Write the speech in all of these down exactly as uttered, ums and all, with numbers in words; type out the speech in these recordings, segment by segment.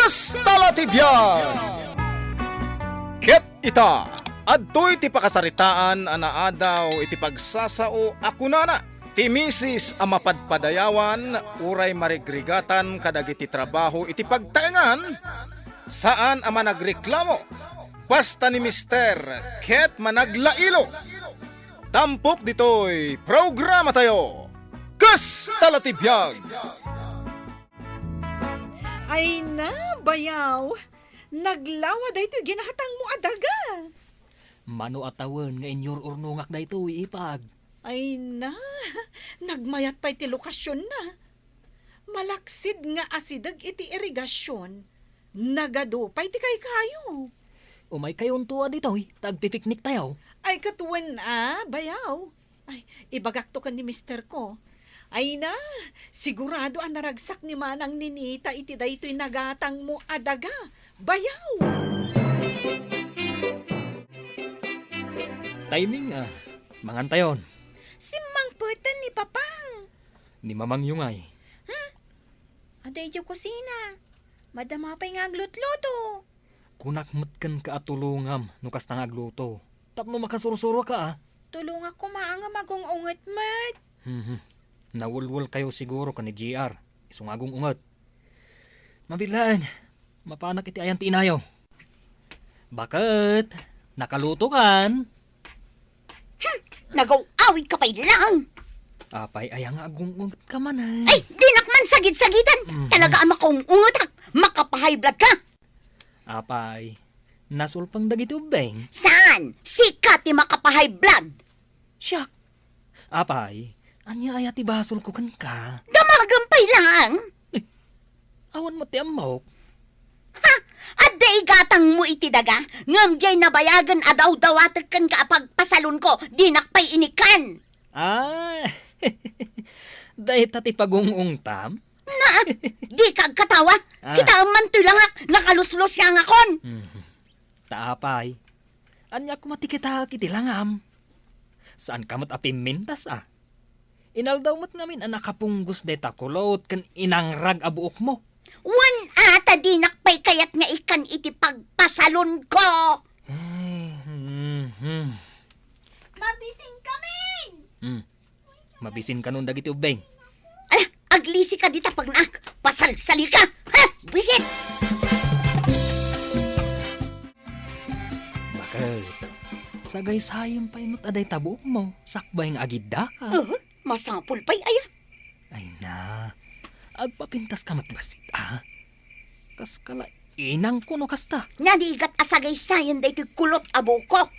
Kasta la ti biag! Ket ita, adtoy ti pakasaritaan a naadaw iti pagsasao a kunana, ti misis a mapadpadayawan uray marigrigatan kadagiti trabaho iti pagtaengan, saan a managreklamo, basta ni Mister ket managlailo. Tampok ditoy programatayo, Kasta la ti biag! Ay na, bayaw! Naglawa daytoy ginatangmo a daga! Mano a tawen nga inyur-urnongak daytoy, Ipag? Ay na, nagmayat pay ti lokasionna. Malaksid nga asideg iti irigasion, nagadu pay ti kaykayo. Umaykayonto a ditoy, ta agpipikniktayo. Ay, ket wen a, bayaw. Ay, ibagakto ken ni mister ko. Ay na, sigurado a naragsak ni Manang Ninita iti daytoy nagatangmo a daga. Bayaw! Timing, ah. Mangantayon. Simmangpeten ni Papang. Ni Mamangyo ngay? Hmm? Adda idiay kusina. Madama pay nga aglutluto. Kunak met kenka a tulongam no kasta nga agluto. Tapno makasursuroka, a. Tulongak koma ngem agung-unget met. Mhm. Nawulwulkayo siguro ken ni J R. Isu nga agung-unget. Mabilaen, mapanak iti ayan ti inayo. Baket, nakalutokan? Hmm, nagaw-awidka pay laeng. Apay, aya nga agung-ungetka man, ay. Ay, dinak man sagid-sagitan. Mhm. Talaga a makaung-ungetak. Makapahay blood ka. Apay, nasulpeng dagiti ubbing? Saan? Sika ti makapahay blood. Siak. Apay, ania aya ti basolko kenka? Damagem pay laeng. Eh, awan met ti ammok. Ha? Adda igatangmo iti daga, ngem diay nabayagen a dawdawatek kenka a pagpasalonko, dinak pay inikkan. Ah, dayta ti pagung-ungtam? Na, dika agkatawa. Ah. Kitaem man toy langak, nakaluslusiangakon. Mhm. Ta apay, ania koma ti kitaek iti langam? Saanka met a pimmintas, a. Inaldaw met ngamin a nakapunggos dayta kulot ken inangrag a buokmo. Wen a, ta dinak pay kayat nga ikkan iti pagpasalonko. Ay, mhm. Mabisinkamin! Hmm. Mabisinkanon dagiti ubbing. Ala, aglisika dita pagnaak. Pasalsalika. Ha? Bisit! Baket, sagaysayem pay met a dayta buokmo, sakbay nga agiddaka. Uh, masapul pay aya. Ay na, agpapintaska met bassit, a? Kaskala inangko no kasta. Narigat a sagaysayen daytoy kulot a buokko.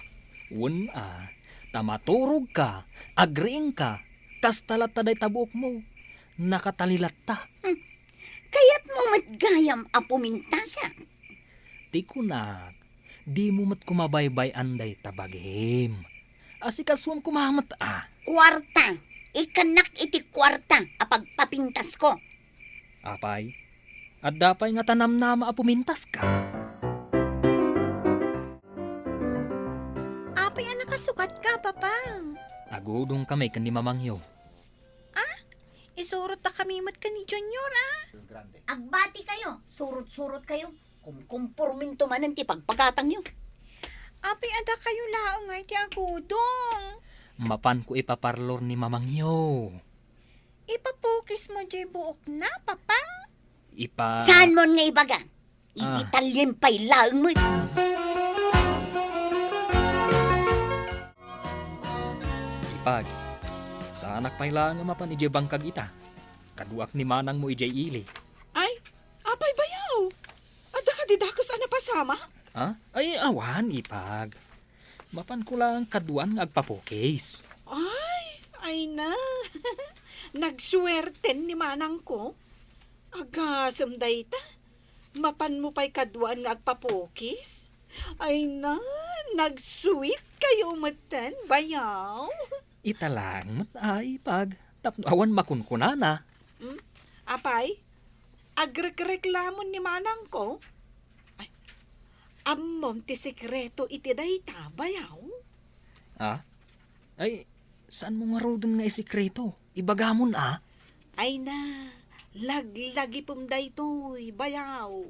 Wen a, ta maturogka, agriingka, kasta latta dayta buokmo. Nakatali latta. Hmm. Kayatmo met gayam a pumintasak? Ti kunak, dimo met koma baybay-an dayta bagim. Asikasuem koma met a. Kuarta. Ikkannak iti kuarta a pagpapintasko. Apay, adda pay ngata namnama a pumintaska? Apay a nakasukatka, Papang? Agudongkami ken ni Mamangyo. Ah? Isurottakami met ken ni Junior, a? Agbatikayo, surot-surotkayo. Kumkumporminto manen ti pagpagatangyo. Apay a dakayo laeng ngay ti agudong? Mapanko ipaparlor ni Mamangyo. Ipapukismo diay buokna, Papang? Ipa- Saanmon nga ibaga? Ah. Idetalyem pay laeng met. Ipag, saanak pay laeng a mapan idiay bangkag ita. Kaduak ni manangmo idiay ili. Ay, apay bayaw? Adda kadi dakes a napasamak? Ha? Ay, awan, Ipag. Mapanko laeng kaduan nga agpapukis. Ay, ay na. Nagsuerten ni manangko. Agasem dayta. Mapanmo pay kaduan nga agpapukis? Ay na, nag-sweet kayo metten, bayaw. Ita laeng met, Ipag, tapno awan makunkunana. Hmm? Apay, agrekreklamon ni manangko? Ay, ammom ti sekreto iti dayta, bayaw? Ah? Ay, saanmo ngaruden nga isekreto? Ibagamon, a? Ay na, laglagipem daytoy, bayaw.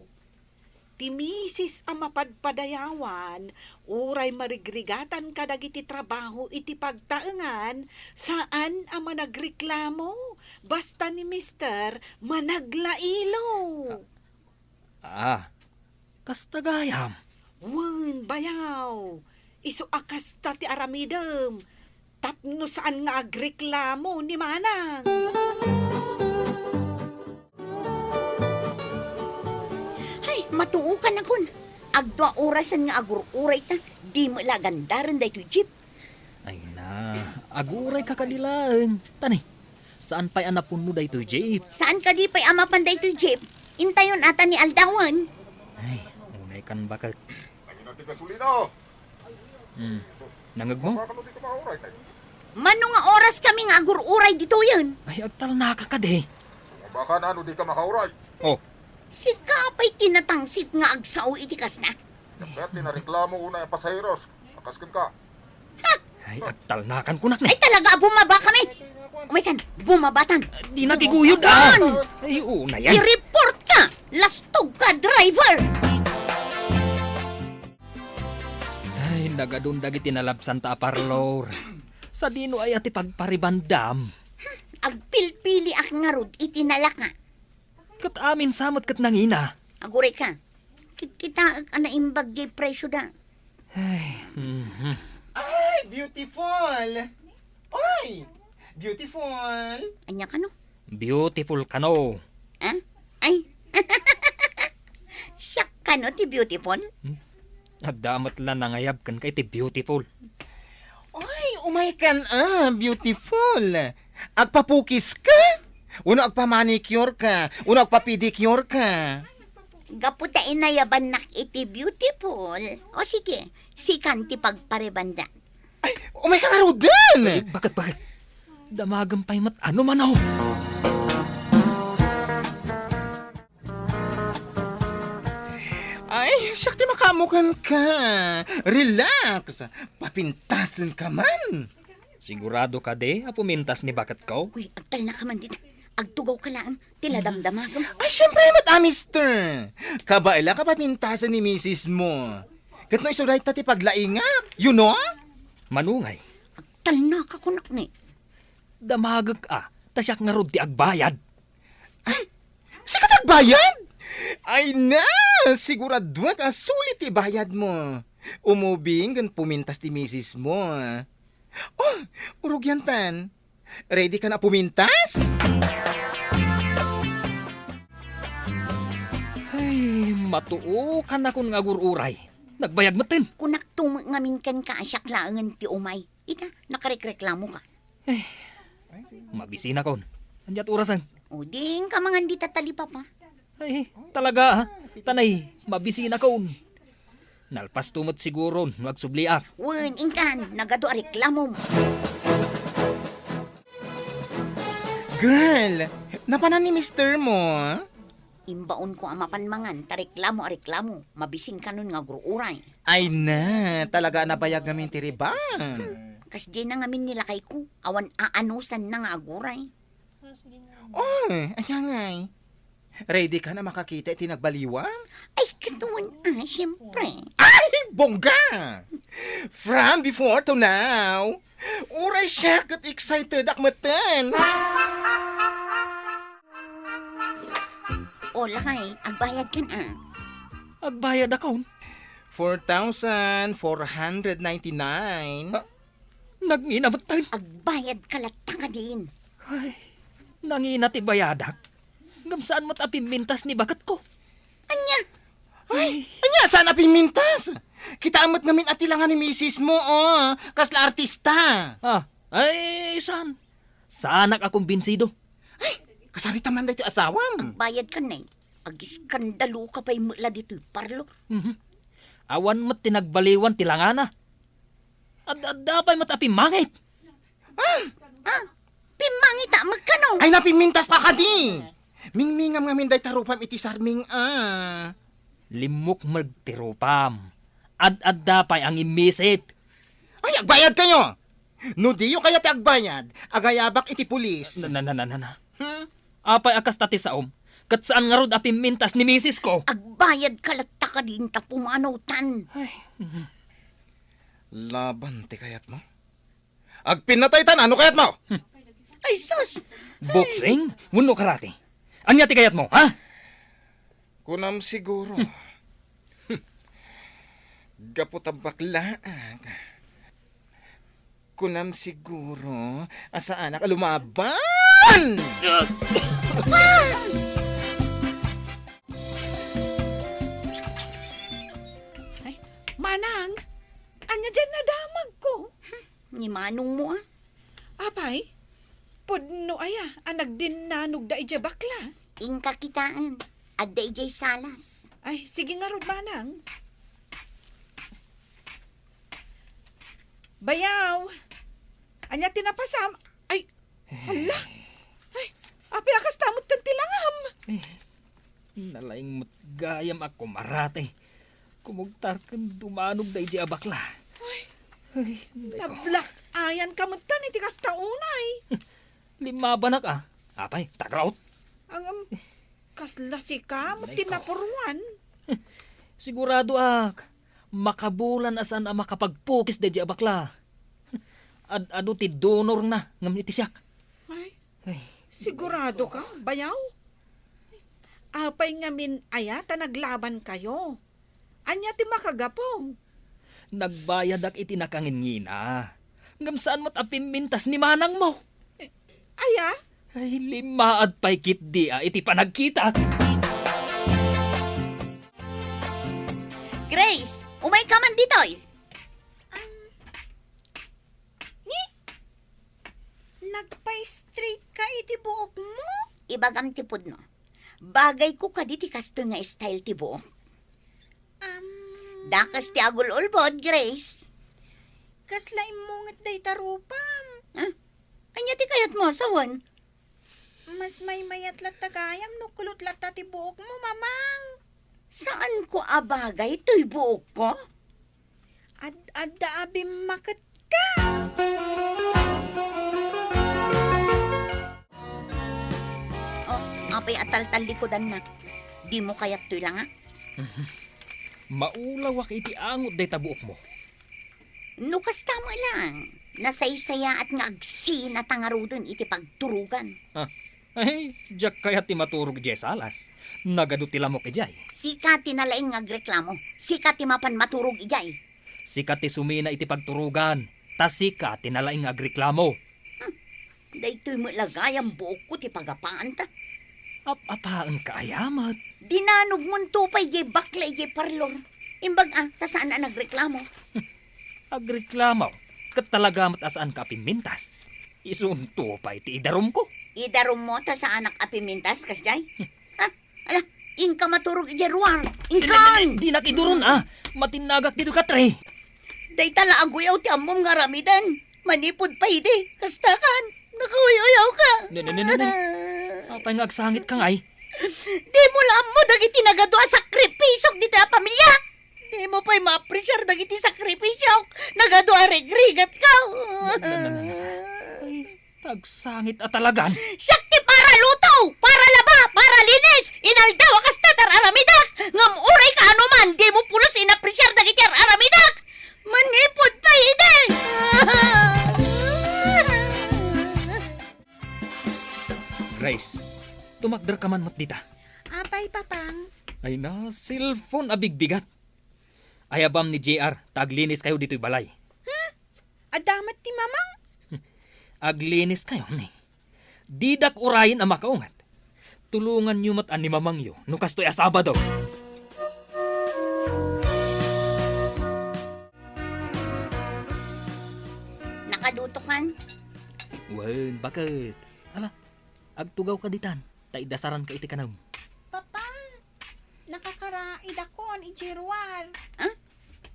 Ti misis a mapadpadayawan, uray marigrigatan kadagiti trabaho iti pagtaengan, saan a managreklamo, basta ni Mister managlailo. Ah, kasta gayam. Wen, bayaw. Isu a kasta ti aramidem. Tapno saan nga agreklamo ni Manang. Ay, matuokan akon. Agdua orasen nga agur-uray ta, di met la agandaren daytoy jeep. Ay na, aguray ka kadi laeng. Tani, saan pay a napunno daytoy jeep? Saan kadi pay a mapan daytoy jeep? Intayon ata ni aldawen. Ay, unay kan baket. Nangina ti gasolina. Hmm. Nangegmo? Baka no di ka makauray, kay. Mano nga oras kami nga agur-uray ditoyen? Ay, agtalnaka kadi. Baka na no di ka makauray. Oh. Sika pay ti natangsit nga agsao iti kasna. Kayat ti nareklamo unay a pasaheros. Akas kenka. Ay, agtalnakan kunak ni. Ay, talaga, bumaba kami. Umaykan, bumabatan. Di na ti guyod, ah. Ay, una yan. I-report ka. Lastog ka, driver. Ay, nagadun dagiti nalabsanta a parlor. Sadino aya ti pagparibandam? Agpilpiliak ngarud iti nalaka. Ket amin sa met ket nangina. Aguray ka. Kitkitaek a naimbag jay presyo da. Ay, mhm. Ay, beautiful! Oy! Beautiful! Ania kano? Beautiful kano. Ah? Ay! Siak kano ti beautiful? Hmm? Adda met la nangayab kenka iti beautiful. Oy, umaykan a, beautiful. Agpapukis ka? Wenno agpamanicure ka? Wenno agpapedicure ka? Gapu ta inayabannak iti beautiful. O sige, sikan ti pagparibanda. Ay, umayka ngaruden! Ay, baket, baket. Damagem pay met ano mano. Ay, siak ti makaammo kenka. Relax. Papintasen ka man. Sigurado kadi a pumintas ni baketko? Uy, agtalna ka man dita. Agtugaw ka laeng, ti la damdamagem. Ay, siyempre met a, mister. Kabaela ka papintasen ni misis mo. Ket no isu dayta ti paglaingak, you know? Manungay. Agtalna ka kunak ni. Damagek a, ta siak ngarud ti agbayad. Ay, sika ti agbayad? Ay na, siguraduak a sulit ti bayad mo. Umubing ken pumintas ti misis mo. Oh, urugyantan. Ready ka na pumintas? Ay, matuo kanakon nga agur-uray. Nagbayag metten. Kunak tumeng ngamin kenka a siak laengen ti umay. Ita, nakarekreklamo ka. Eh, mabisinakon. Aniat orasen? O, di inka mangan dita talipapa. Ay, talaga, ah. Tanay, mabisinakon. Nalpasto met siguro no agsubliak. Wen, inkan, nagadu a reklamom. Girl, napanan ni mister mo? Imbaonko a mapan mangan, ta reklamo a reklamo. Mabisin kanon nga agur-uray. Ay na, talaga a nabayag ngamin ti riban. Hmm, kasdiay na ngamin ni lakayko. Awan aanusanna nga aguray. Oh, ania ngay? Ready ka na makakita iti nagbaliwan? Ay, kaduan, ah, siyempre. Ay, bongga! From before to now, uray siak ket excited ak metten. O, lakay, agbayad kan, ah. Agbayad akon? Four thousand four hundred ninety-nine. Ah, nangina metten. Agbayad ka latta kadin. Ay, nangina ti bayadak. Ngem saan met a pimmintas ni baketko. Ania? Ay, ania saan a pimmintas? Kita met ngamin a ti langa ni misis mo, oh, kasla artista. Ah, ay, saan? Saanak a kumbinsido. Ay, kasarita man daytoy asawam. Agbayad ka, Nay. Agiskandalo ka pay met la ditoy parlor. Mhm. Awan met ti nagbaliwan ti langana. Ad-adda pay met a pimmangit. Ah! Ah, pimmangit a, magkano? Ay, napimmintas ka kadi! Mingmingam ngamin dayta rupam iti sarming, ah. Limmukmeg ti rupam. Ad-adda pay a ngimmisit. Ay, agbayad kayo! No diyo kayat ti agbayad, agayabak iti pulis. Na, na, na, na, na, na. Hmm? Apay a kasta ti saom? Ket saan ngarud a pimmintas ni misis ko. Agbayad ka latta kadin ta pumanutan. Ay, mhm. Laban ti kayatmo? Agpinnataytan, ano kayatmo? Ay, sus! Boxing? Wenno karate? Ania ti kayatmo, ha? Kunam siguro. Gapu ta baklaak. Kunam siguro, a saanak a lumaban! Ay, Manang, ania diay nadamagko? Ni manongmo, a? Apay, pudno aya a nagdinnanogda idiay bakla? Inka kitaen, adda idiay salas. Ay, sige ngarud, Manang. Bayaw, ania ti napasam? Ay, hala! Ay, apay a kasta met ti langam? Eh, nalaing met gayam a kumarate. Kumugtar ken dumanogda idiay a bakla. Ay, ay, nako. Nablak-ayanka met iti kasta unay. Limmabanak, a. Apay, tagraot. Ang, um, kasla sika met ti napuruan. Siguradoak, makabulan a saan a makapagpukis daydiay a bakla. Ad-adu ti donorna ngem iti siak. Ay, ay, sigurado ka, bayaw? Apay ngamin aya ta naglabankayo? Ania ti makagapu? Nagbayadak iti nakangingina. Ngem saan met a pimmintas ni manangmo. Eh, aya? Ay, limmaad pay ketdi a iti panagkitak. Grace, umayka man ditoy. Ni? Nagpa-straight ka iti buokmo? Ibagam ti pudno. Bagayko kadi ti kastoy nga style ti buok. Am. Dakes ti agul-ulbod, Grace. Kasla immunget dayta rupam. Ah? Ania ti kayatmo a sawen? Mas maymayat latta gayam no kulot latta ti buokmo, Mamang. Saanko a bagay toy buokko? Ad-adda a bimmaketka. Oh, apay a taltallikudannak? Dimo kayat toy langak? Maulawak iti angot dayta buokmo. No kasta met lang, nasaysayaat nga agsinata ngaruden iti pagturogan. Ah, ay, diak kayat ti maturog idiay salas. Nagadu ti lamok idiay. Sika ti nalaing nga agreklamo. Sika ti mapan maturog idiay. Sika ti sumina iti pagturogan, ta sika ti nalaing nga agreklamo. Hmm. Daytoy met la gayam buokko ti pagapaanta. Ap-apaenka aya met? Dinanogmonto pay diay bakla idiay parlor. Imbag a, ta saan a nagreklamo. Agreklamo, ket talaga met a saanka a pimmintas. Isunto pay ti idarumko. Idarummo ta saanak a pimmintas, kasdiay? Ha? Ala, inka maturog idiay ruar. Inkan! Dinak iduron, a. Matinnagak ditoy, Katre. Dayta la a guyaw ti ammom nga aramiden. Manipud pay idi, kasta kan. Nakauyuyawka. Ne, ne, ne, ne, ne. Apay nga agsangitka ngay? Dimo la ammo dagiti nagadu a sakripisiok ditoy a pamiliak. Dimo pay maapresiar dagiti sakripisiok. Nagadu a rigrigatka. Ne, ne, ne, ne, ne. Ay, agsangit a talagan. Siak ti paraluto, paralaba, paralinis, inaldaw a kasta ti ar-aramidak. Ngem uray kaano man, dimo pulos inapresiar dagiti ar-aramidak. Manipud pay idi. Grace, tumakderka man met dita. Apay, Papang? Ay na, cellphone a bigbigat. Ayabam ni J R, ta agliniskayo ditoy balay. Hmm? Adda met ti Mamang? Agliniskayo, ni. Didak urayen a makaunget. Tulonganyo met a ni Mamangyo no kastoy a Sabado. Nakadutokan? Wen, baket. Ala, agtugawka ditan, ta idasaranka iti kanam. Papang, nakakaraidakon idiay ruar. Ah?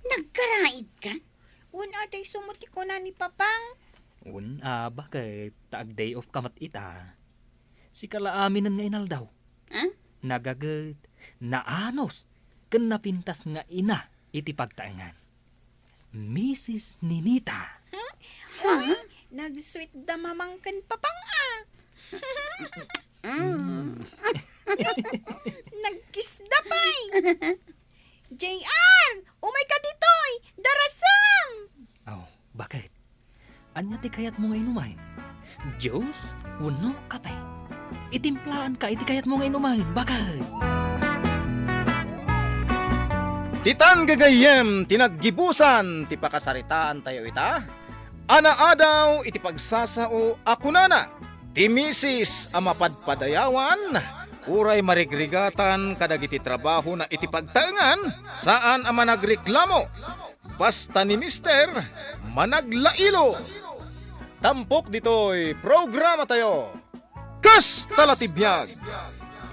Nagkaraidka? Wen a, daysu met ti kuna ni Papang. Wen a, baket ta ag-day off ka met ita. Sika la aminen nga inaldaw. Ah? Nagaget, naanus, ken napintas nga ina iti pagtaengan. Misis Ninita. Huh? Ay, nag-sweet da Mamang ken Papang, a. Mm. Nagkisda pay! J R, umayka ditoy! Darasem! Aw, bakit? Ania ti kayatmo nga inumen? Juice wenno kape? Itimplaanka iti kayatmo nga inumen, bakit? Ditan gagayyem ti naggibusan ti pakasaritaantayo ita. Anaadaw iti pagsasao a kunana, ti misis a mapadpadayawan, uray marigrigatan kadagiti trabahona iti pagtaengan, saan a managreklamo. Basta ni Mister, managlailo. Tampok ditoy programatayo. Kasta la ti biag.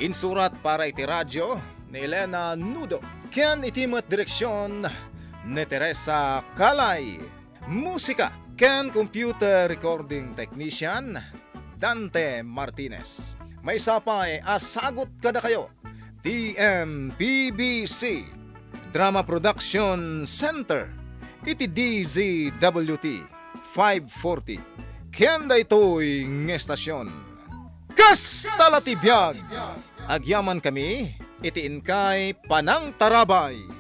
Insurat para iti radyo ni Elena Nudo. Ken iti met direksion ni Teresa Calay. Musika ken computer recording technician, Dante Martinez. Maysa pay a sagut kadakayo, T M P B C Drama Production Center, iti D Z W T five forty, ken daytoy nga estasion. Kasta la ti biag! Agyamankami iti inkay panangtarabay.